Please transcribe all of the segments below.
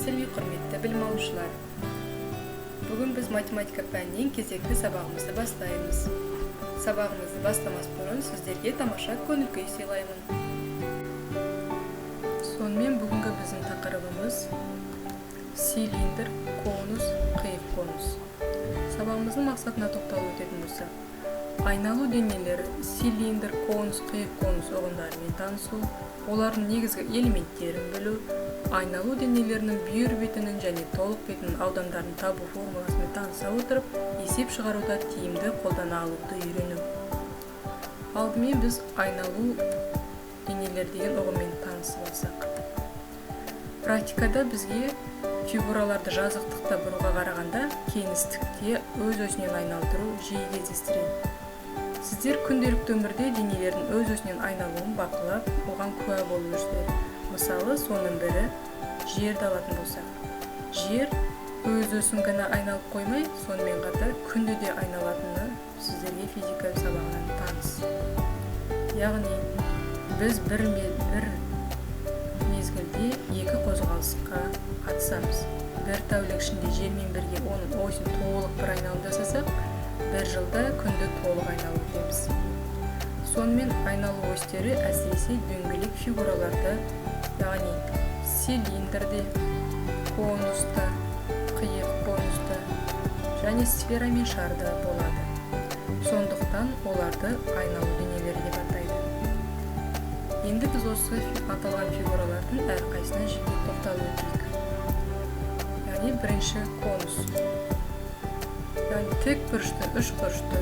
Сәлеметсіздер ме, құрметті білім алушылар! Бүгін біз математика пәнінен кезекті сабағымызды бастаймыз. Сабағымызды бастамас бұрын сіздерге тамаша көңіл күй сыйлаймын. Сонымен, бүгінгі біздің тақырыбымыз цилиндр, конус, қиық конус. Сабағымыздың мақсатына тоқталып өтетін болсақ, айналу денелері цилиндр, конус, қиық конус ұғымдарымен танысу, олардың негізгі элементтерін білу, айналу денелерінің бүйір бетінің және толық бетінің аудандарын табу формуласымен таныса отырып, есеп шығаруда тиімді қолдана алуды үйрену. Алдымен біз айналу денелер деген ұғыммен танысып алсақ. Практикада бізге фигураларды жазықтықта бұруға қарағанда кеңістікте өз осінен айналдыру жиі кездестіреді. Сіздер күнделікті өмірде денелердің өз осінен айналуын бақылап, оған куә болып жүрсіздер. Мысалы, соның бірі жерді алатын болсақ. Жер өз осін ғана айналып қоймай, сонымен қатар күнді де айналатыны сіздерге физика сабағынан таныс. Яғни біз бір мезгілде екі қозғалысқа қатысамыз. Бір тәулік ішінде жермен бірге оның осін толық бір айналым жасасақ, бір жылда күнді толық айналып өтеміз. Сонымен, айналу осьтері әсіресе дөңгелек фигураларда, яғни цилиндрде, конуста, қиық конуста және сфера мен шарда болады. Сондықтан оларды айналу денелері деп атайды. Енді біз осы аталған фигуралардың әрқайсысына жеке тоқталып өтейік. Яғни бірінші конус. Яғни тік бұрышты үш бұрышты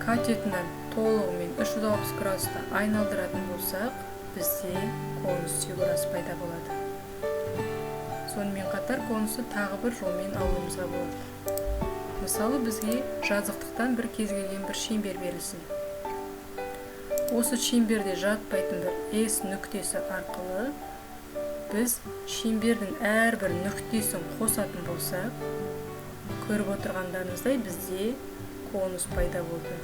катетінен толығымен 360 градуста айналдыратын болсақ, бізде конус фигурасы пайда болады. Сонымен қатар конусты тағы бір жолмен алуымызға болады. Мысалы, бізге жазықтықтан бір кез келген бір шеңбер берілсін. Осы шеңберде жатпайтын бір S нүктесі арқылы біз шеңбердің әрбір нүктесін қосатын болсақ, көріп отырғандарыңыздай, бізде конус пайда болды.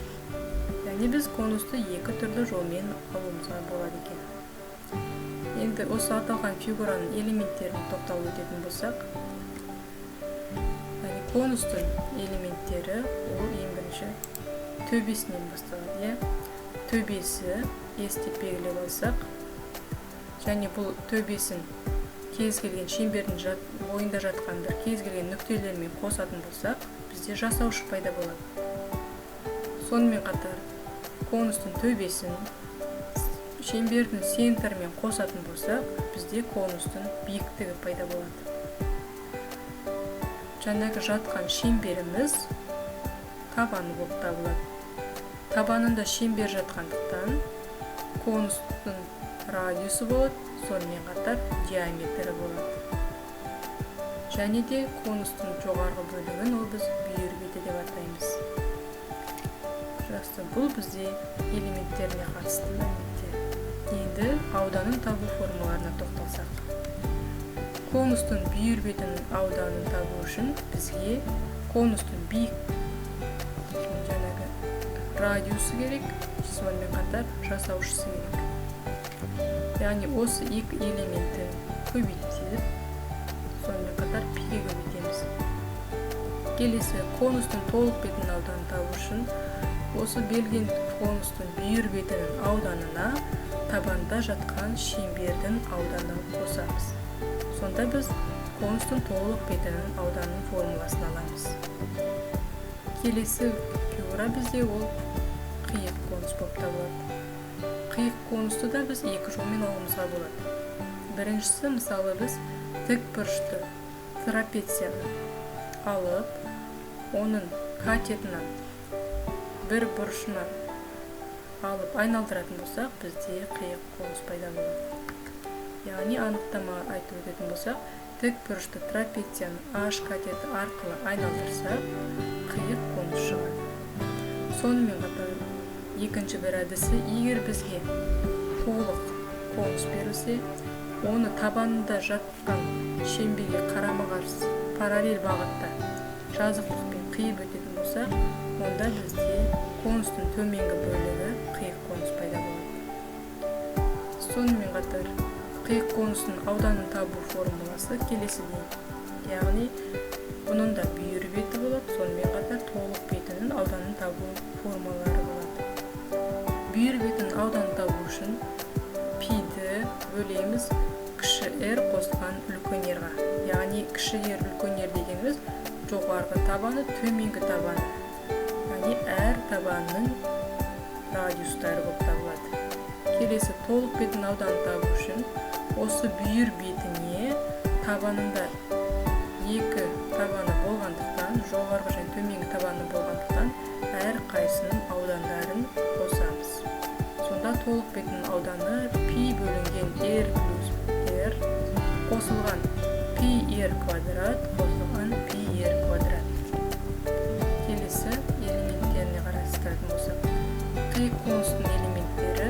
Яғни біз конусты екі түрлі жолмен алуымызға болады екен. Енді осы аталған фигураның элементтеріне тоқталып өтетін болсақ, яғни конустың элементтері ол ең бірінші төбесінен басталады, иә. Төбесі S деп белгілеп алсақ, және бұл төбесін кез келген шеңбердің бойында жатқан бір кез келген нүктелермен қосатын болсақ, бізде жасаушы пайда болады. Сонымен қатар конустың төбесін шеңбердің центрімен қосатын болсақ, бізде конустың биіктігі пайда болады. Жаңағы жатқан шеңберіміз табаны болып табылады. Табанында шеңбер жатқандықтан, конустың радиусы болады, сонымен қатар диаметрі болады. Және де конустың жоғарғы бөлігін ол біз бүйір беті деп атаймыз. Жақсы, бұл бізде элементтеріне қатысты мәліметтер. Енді ауданын табу формулаларына тоқталсақ. Конустың бүйір бетінің ауданын табу үшін бізге конустың биік жаңағы радиусы керек, сонымен қатар жасаушысы керек. Яғни осы екі элементті көбейтіп, сонымен қатар пиге көбейтеміз. Келесі конустың толық бетінің ауданын табу үшін осы берілген конустың бүйір бетінің ауданына табанда жатқан шеңбердің ауданын қосамыз. Сонда біз конустың толық бетінің ауданының формуласын аламыз. Келесі фигура бізде ол қиық конус болып табылады. Қиық конусты да біз екі жолмен алуымызға болады. Біріншісі, мысалы, біз тік бұрышты трапецияны алып, оның катетінен бір бұрышынан алып айналдыратын болсақ, бізде қиық конус пайда болады. Яғни анықтама айтып өтетін болсақ, тік бұрышты трапецияны H катеті арқылы айналдырсақ, қиық конус шығады. Сонымен қатар екінші бір әдісі, егер бізге толық конус берілсе, оны табанында жатқан шеңберге қарама-қарсы параллель бағытта жазықтықпен қиып өтетін болсақ, онда бізде конустың төменгі бөлігі қиық конус пайда болады. Сонымен қатар Қиық конустың ауданын табу формуласы келесідей. Яғни бұның да бүйір беті болады, сонымен қатар толық бетінің ауданын табу формулалары болады. Бүйір бетінің ауданын табу үшін пиді бөлеміз кіші r қосылған үлкен r-ға. Яғни кіші r үлкен r дегеніміз жоғарғы табаны, төменгі табаны. Яғни әр табанның радиустары болып табылады. Келесі толық бетінің ауданын табу үшін осы бүйір бетіне табанында екі табаны болғандықтан, жоғарғы және төменгі табаны болғандықтан әр қайсының аудандарын қосамыз. Сонда толық бетінің ауданы пи бөлінген r плюс r қосылған пи r квадрат қосылған пи r квадрат. Келесі элементтеріне қарастыратын болсақ, қиық конустың элементтері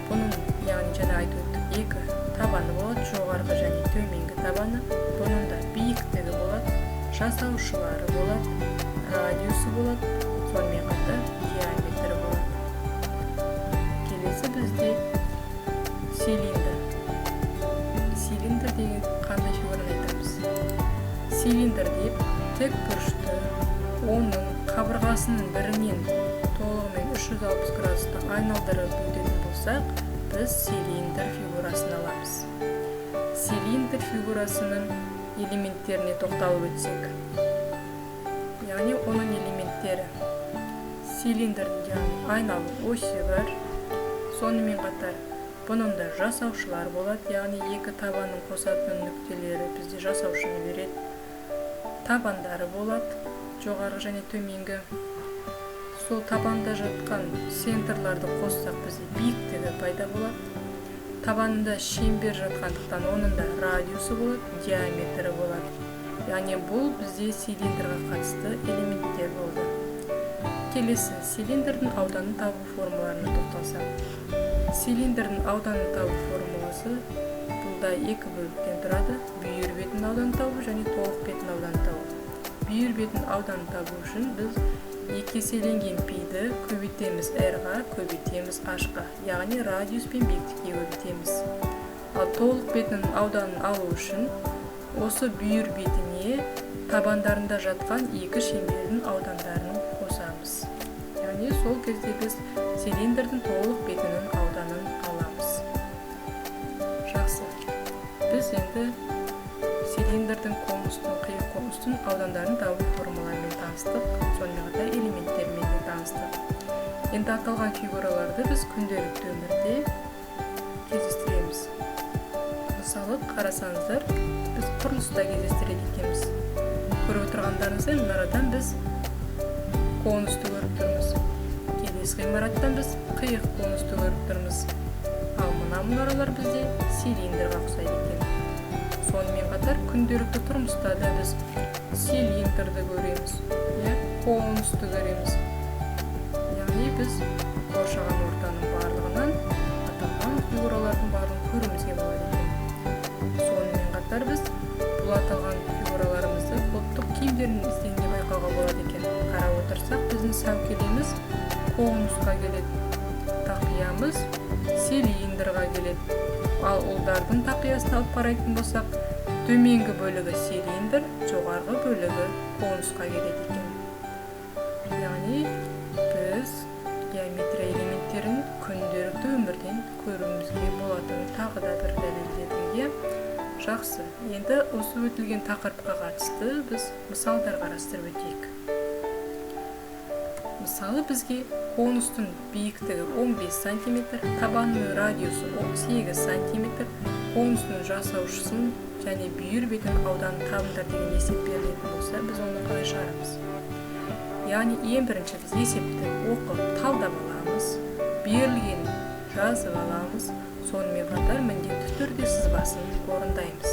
бұның, яғни жаңа айтып өттік, екі табаны болады, жоғарғы және төменгі табаны. Бұның да биіктігі болады, жасаушылары болады, радиусы болады, сонымен қатар диаметрі болады. Келесі бізде цилиндр. Цилиндр деген қандай фигураны айтамыз? Цилиндр деп тік бұрышты, оның қабырғасының бірінен толығымен 360 градуста айналдырып өтетін болсақ, біз цилиндр фигурасын аламыз. Цилиндр фигурасының элементтеріне тоқталып өтсек, яғни оның элементтері цилиндрдің, яғни айналу осі бар, сонымен қатар бұның да жасаушылар болады, яғни екі табанның қосатын нүктелері бізде жасаушыны береді, табандары болады, жоғарғы және төменгі. Сол табанда жатқан центрларды қоссақ, бізде биіктігі пайда болады. Табанында шеңбер жатқандықтан оның да радиусы болады, диаметрі болады. Яғни бұл бізде цилиндрға қатысты элементтер болды. Келесі цилиндрдің ауданын табу формулаларына тоқталсақ. Цилиндрдің ауданын табу формуласы бұл да екі бөліктен тұрады. Бүйір бетінің ауданын табу және толық бетінің ауданын табу. Бүйір бетінің ауданын табу үшін біз екі еселенген пиді көбейтеміз r-ға, көбейтеміз h-қа, яғни радиус пен биіктікке көбейтеміз. Ал толық бетінің ауданын алу үшін осы бүйір бетіне табандарында жатқан екі шеңбердің аудандарын қосамыз. Яғни сол кезде біз цилиндрдің толық бетінің ауданын аламыз. Жақсы. Біз енді цилиндрдің, конустың, қиық конустың аудандарын табу формулаларымен таныстық, сонымен қатар элементтерімен де таныстық. Енді аталған фигураларды біз күнделікті өмірде кездестіреміз. Мысалы, қарасаңыздар, біз құрылыста кездестіреді екенбіз. Көріп отырғандарыңыздай, мұнарадан біз конусты көріп тұрмыз. Келесі ғимараттан біз қиық конусты көріп тұрмыз. Ал мына мұнаралар бізде цилиндрға ұқсайды екен. Сонымен қатар күнделікті тұрмыста да біз цилиндрді көреміз, конусты көреміз. Яғни біз қоршаған ортаның барлығынан аталған фигуралардың барлығын көруімізге болады екен. Сонымен қатар біз бұл аталған фигураларымызды ұлттық киімдерімізден де байқауға болады екен. Қарап отырсақ, біздің сәукелеміз конусқа келеді, тақиямыз цилиндрға келеді. Ал ұлдардың тақиясын алып қарайтын болсақ, төменгі бөлігі цилиндр, жоғарғы бөлігі конусқа келеді екен. Яғни біз геометрия элементтерін күнделікті өмірден көруімізге болатынын тағы да бір дәлелдедік. Жақсы, енді осы өтілген тақырыпқа қатысты біз мысалдар қарастырып өтейік. Мысалы, бізге конустың биіктігі 15 см, табанының радиусы 8 см, конустың жасаушысын және бүйір бетінің ауданын табыңдар деген есеп берілетін болса, біз оны қалай шығарамыз? Яғни ең бірінші біз есепті оқып талдап аламыз, берілгенін жазып аламыз, сонымен қатар міндетті түрде сызбасын орындаймыз.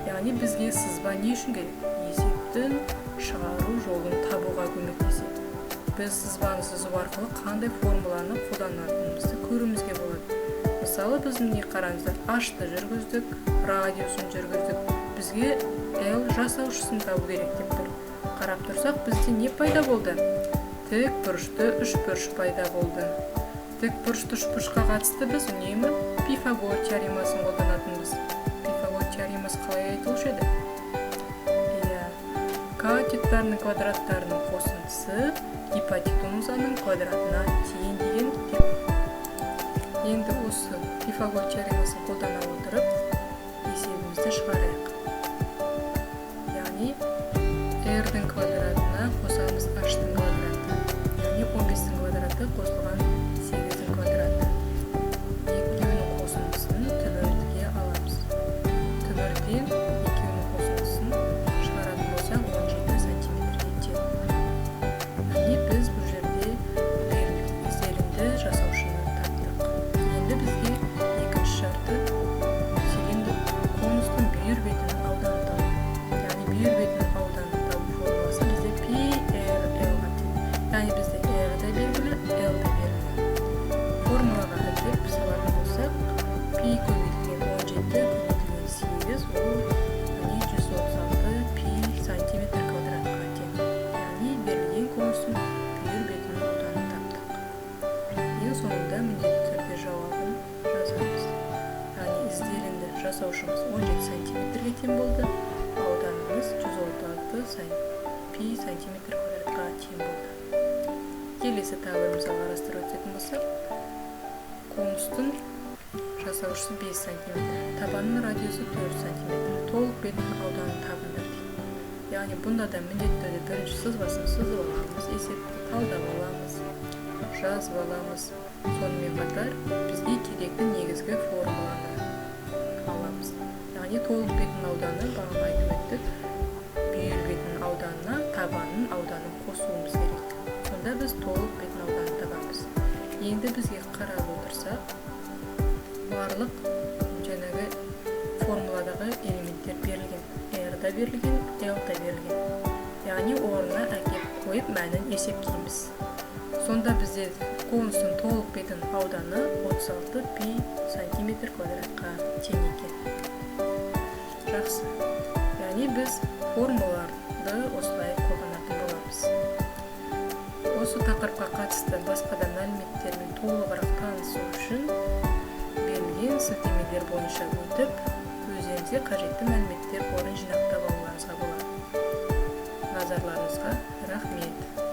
Яғни бізге сызба не үшін керек? Есептің шығару жолын табуға көмектеседі. Біз сызбаны сызу арқылы қандай формуланы қолданатынымызды көруімізге болады. Мысалы, біз міне қараңыздар, h-ты жүргіздік, радиусын жүргіздік. Бізге L жасаушысын табу керек деп тұр. Қарап тұрсақ, бізде не пайда болды? Тік бұрышты үшбұрыш пайда болды. Тік бұрышты үшбұрышқа қатысты біз үнемі Пифагор теоремасын қолданатынбыз. Пифагор теоремасы қалай айтылушы еді? Иә, катеттарының квадраттарының қосындысы гипотенузаның квадратына тең деген. Енді осы Пифагор теоремасын қолдана отырып есебімізді шығарайық. Яғни r-дің квадратына қосамыз h-тың квадраты. Яғни 15-тің квадраты қосылған 8-дің квадраты. Екеуінің қосындысын түбірге аламыз. Түбірден екеуінің қосындысын шығаратын болсақ, 17 сантиметрге тең. Яғни біз бұл жерде ізделінді жасаушыны таптық. Енді бізге екінші шарты — цилиндр конустың бүйір бетінің ауданын табу. Яғни бүйір бетінің ауданын табу формуласы бізде пи r l-ға тең. Яғни бізде r да белгілі, l да белгілі. Формулаға әкеліп салатын болсақ, пи көбейтілген 17 көбейтілген 8, ол яғни 136 пи сантиметр квадратқа тең. Яғни берілген конустың бүйір бетінің ауданын таптық. Ең соңында міндетті түрде жауабын жазамыз. Яғни ізделінді жасаушымыз 17 сантиметрге тең болды, ауданымыз 136 пи сантиметр квадратқа тең болды. Келесі тағы бір мысал қарастырып өтетін болсақ, конустың жасаушысы 5 сантиметр, табанының радиусы 4 сантиметр, толық бетінің ауданын табыңдар дейді. Яғни бұнда да міндетті түрде бірінші сызбасын сызып аламыз, есепті талдап аламыз, жазып аламыз. Сонымен қатар бізге керекті негізгі формуланы аламыз. Яғни толық бетінің ауданы, бағана айтып өттік, бүйір бетінің ауданына табанның ауданын қосуымыз керек. Сонда біз толық бетінің ауданын табамыз. Енді бізге қарап отырсақ, барлық жаңағы формуладағы элементтер берілген. R да берілген, L да берілген. Яғни орнына әкеп қойып, мәнін есептейміз. Сонда бізде конустың толық бетінің ауданы 36 пи сантиметр квадратқа тең екен. Жақсы. Яғни біз формулаларды осылай қолданатын боламыз. Осы тақырыпқа қатысты басқа да мәліметтермен толығырақ танысу үшін берілген сілтемелер бойынша өтіп, өздеріңізге қажетті мәліметтер қорын жинақтап алуларыңызға болады. Назарларыңызға рахмет.